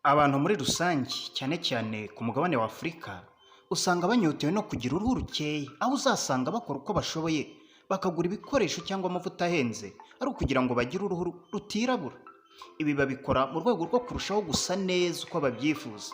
Abantu muri rusange cyane cyane ku mugabane wa Afurika usanga banyotewe no kugira uruhu rukeye, aho uzasanga bakora uko bashoboye bakagura ibikoresho cyangwa amavuta ahenze ari ukugira ngo bagire uruhu rutirabura. Ibi babikora mu rwego rwo kurushaho gusa neza uko babyifuza.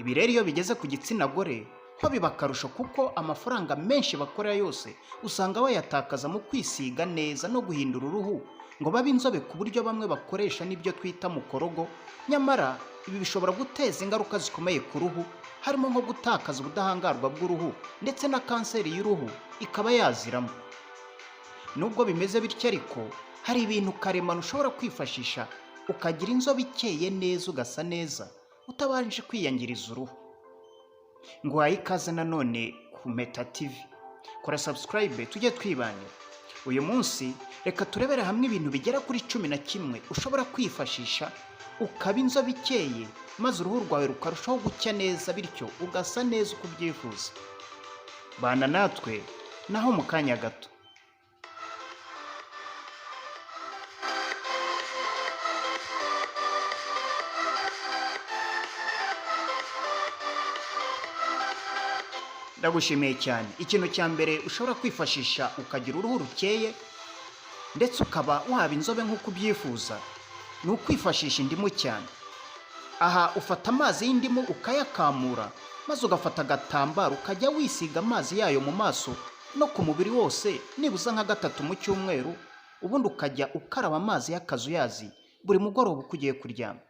Ibi rero iyo bigeze ku gitsina gore ho biba akarusho kuko amafaranga menshi bakorera yose usanga bayatakaza mu kwisiga neza no guhindura uruhu ngo babe inzobe, ku buryo bamwe bakoresha n'ibyo twita mukorogo. Nyamara ibi bishobora guteza ingaruka zikomeye ku ruhu, harimo nko gutakaza ubudahangarwa bw'uruhu ndetse na kanseri y'uruhu ikaba yaziramo. Nubwo bimeze bityo ariko, hari ibintu karemano ushobora kwifashisha ukagira inzobe ikeye neza, ugasa neza utabanje kwiyangiriza uruhu. Nguhaye ikaze nanone ku Meta TV, kora subscribe tujye twibanira. Uyu munsi reka turebere hamwe ibintu bigera kuri 11 ushobora kwifashisha ukaba inzobe ikeye, maze uruhu rwawe rukarushaho gucya neza, bityo ugasa neza uko ubyifuza. Bana natwe naho mu kanya gato. Ndagushimiye cyane. Ikintu cya mbere ushobora kwifashisha ukagira uruhu rukeye ndetse ukaba waba inzobe nk'uko ubyifuza ni ukwifashisha indimu cyane. Aha ufata amazi y'indimu ukayakamura, maze ugafata agatambaro ukajya wisiga amazi yayo mu maso no ku mubiri wose nibuza nka gatatu mu cyumweru, ubundi ukajya ukaraba amazi y'akazuyazi buri mugoroba uko ugiye kuryama.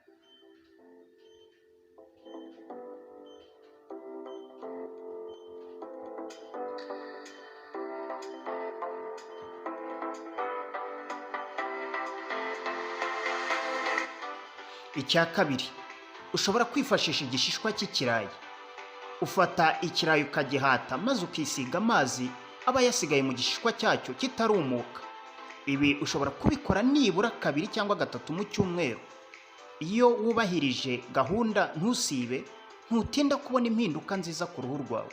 Icya kabiri, ushobora kwifashisha igishishwa cy'ikirayi. Ufata ikirayi ukagihata, maze ukisiga amazi aba yasigaye mu gishishwa cyacyo kitarumuka. Ibi ushobora kubikora nibura kabiri cyangwa gatatu mu cyumweru. Iyo wubahirije gahunda ntusibe, ntutinda kubona impinduka nziza ku ruhu rwawe.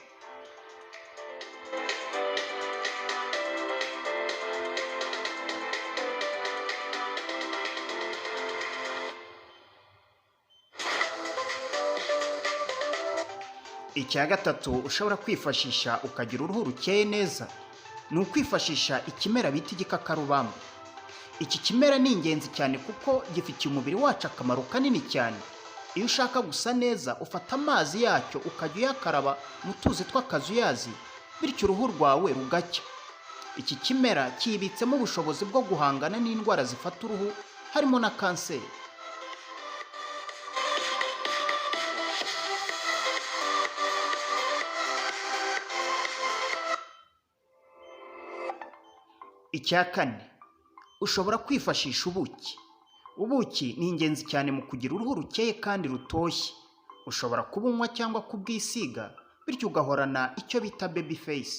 Icya gatatu ushobora kwifashisha ukagira uruhu rukeye neza ni ukwifashisha ikimera bita igikakarubamba. Iki kimera ni ingenzi cyane kuko gifitiye umubiri wacu akamaro kanini cyane. Iyo ushaka gusa neza, ufata amazi yacyo ukajya uyakaraba mu tuzi tw'akazuyazi, bityo uruhu rwawe rugacya. Iki kimera cyibitsemo ubushobozi bwo guhangana n'indwara zifata uruhu, harimo na kanseri. Icya kane, ushobora kwifashisha ubuki. Ubuki ni ingenzi cyane mu kugira uruhu rukeye kandi rutoshye. Ushobora kubunywa cyangwa kubwisiga, bityo ugahorana icyo bita baby face.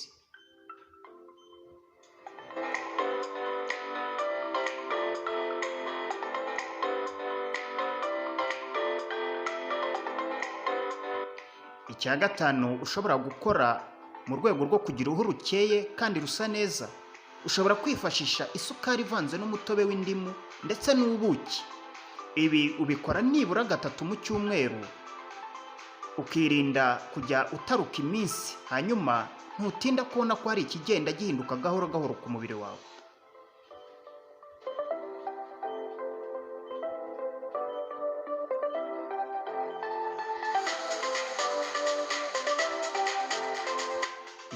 Icya gatanu ushobora gukora mu rwego rwo kugira uruhu rukeye kandi rusa neza, ushobora kwifashisha isukari ivanze n'umutobe w'indimu ndetse n'ubuki. Ibi ubikora nibura gatatu mu cyumweru, ukirinda kujya utaruka iminsi, hanyuma ntutinda kubona ko hari ikigenda gihinduka gahoro gahoro ku mubiri wawe.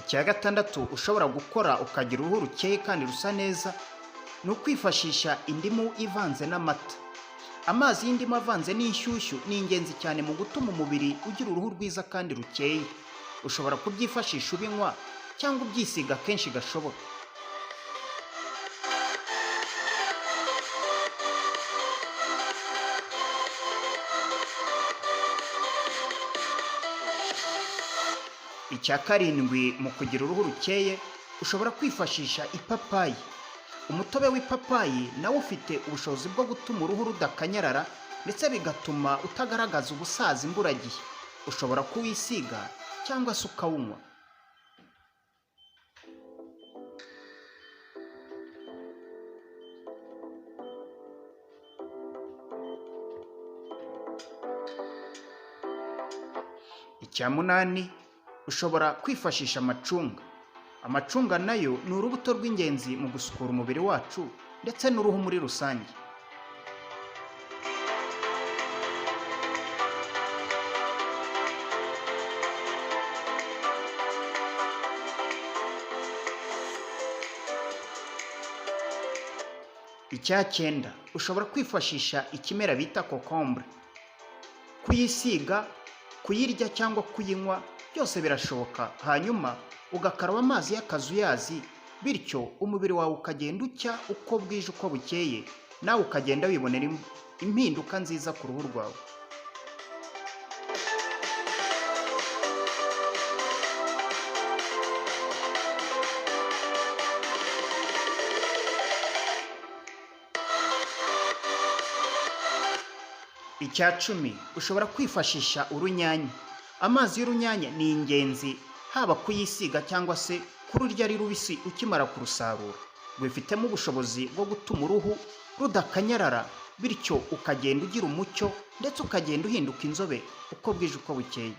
Icya gatandatu ushobora gukora ukagira uruhu rukeye kandi rusa neza ni ukwifashisha indimu ivanze n'amata. Amazi y'indimu avanze n'inshyushyu ni ingenzi cyane mu gutuma umubiri ugira uruhu rwiza kandi rukeye. Ushobora kubyifashisha ubinywa cyangwa ubyisiga kenshi gashoboka. Icya karindwi, mu kugira uruhu rukeye ushobora kwifashisha ipapayi. Umutobe w'ipapayi nawo ufite ubushobozi bwo gutuma uruhu rudakanyarara ndetse bigatuma utagaragaza ubusaza imburagihe. Ushobora kuwisiga cyangwa se ukawunywa. Icya munani, ushobora kwifashisha amacunga. Amacunga nayo ni urubuto rw'ingenzi mu gusukura umubiri wacu ndetse n'uruhu muri rusange. Icya cyenda, ushobora kwifashisha ikimera bita kokombure. Kuyisiga, kuyirya cyangwa kuyinywa byose birashoboka, hanyuma ugakaraba amazi y'akazuyazi, bityo umubiri wawe ukagenda ucya uko bwije uko bukeye, nawe ukagenda wibonera impinduka nziza ku ruhu rwawe. Icya 10, ushobora kwifashisha urunyanya. Amazi y'urunyanya ni ingenzi, haba kuyisiga cyangwa se kururya ari rubisi ukimara kurusarura. Rwifitemo ubushobozi bwo gutuma uruhu rudakanyarara, bityo ukagenda ugira umucyo ndetse ukagenda uhinduka inzobe uko bwije uko bukeye.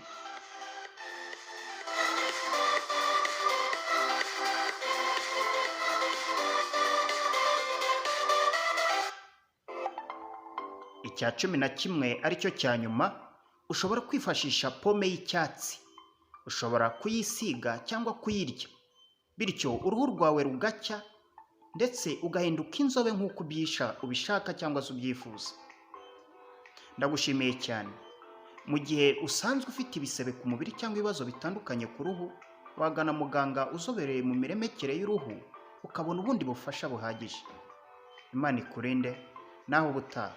Icya 11 aricyo cya nyuma, ushobora kwifashisha pome y'icyatsi. Ushobora kuyisiga cyangwa kuyirya, bityo uruhu rwawe rugacya ndetse ugahinduka inzobe nk'uko ubishaka cyangwa se ubyifuza. Ndagushimiye cyane. Mu gihe usanzwe ufite ibisebe ku mubiri cyangwa ibibazo bitandukanye ku ruhu, wagana muganga uzobereye mu miremekere y'uruhu, ukabona ubundi bufasha buhagije. Imana ikurinde, naho ubutaha.